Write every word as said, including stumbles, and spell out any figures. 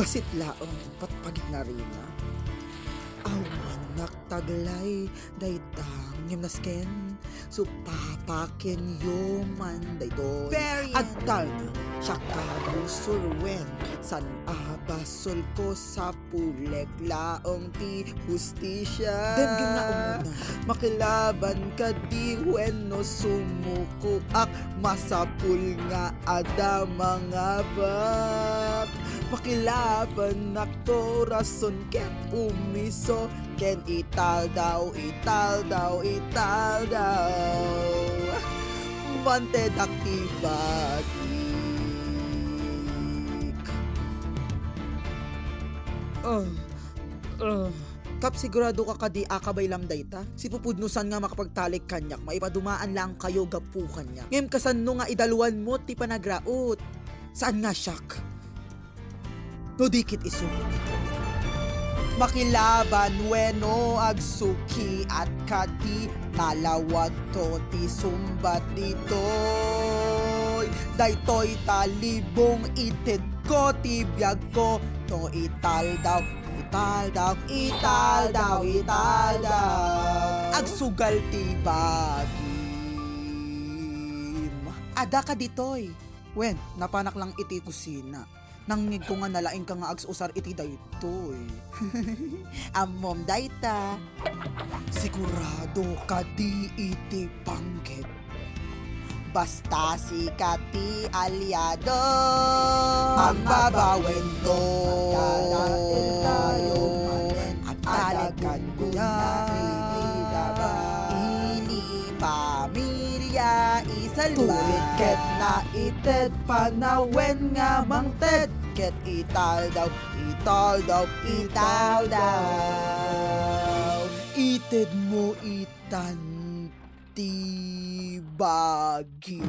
Bassit laeng, patpagitnarina. Awanak taglay dayta ngem nasken, supapaken yoman daytoy. Agtalna, siak a busor wen, saan a basolko, sapulek laeng ti hustisia. Demgem nga umuna. Makilaban kadi wenno sumukoak, masapul nga adda mangabak. Makilabanakto, rason ket umiso, ken italdaw, italdaw, italdaw. Mantedak ti bagik. Ah, ah. Kap, sigurado ka kadi a kabaylam dayta? Sipupudno saan nga makapagtalek kaniak, maipadumaan laeng kayo gapu kaniak. Ngem kasano nga idalwanmo ti panagraot? Saan nga siak? No di ket isu. Makilaban wenno agsukiat kadi, nalawagto ti sumbat ditoy. Daytoy talibong itedko ti biagko, no italdaw, italdaw, italdaw, italdaw. Agsugal ti bagim. Adda ka ditoy. Wen, napanak lang iti kusina. Nangngegko nga nalaingka nga agsusar iti daytoy. Ammom dayta. Sigurado kadi iti panggep? Basta sika ti aliado. Agbabawento. Agtalek kaniak. Ini pamilia isalba. Tulit ket naited, panawen nga mangted, ket italdaw, italdaw, italdaw. Itedmo itan ti bagik.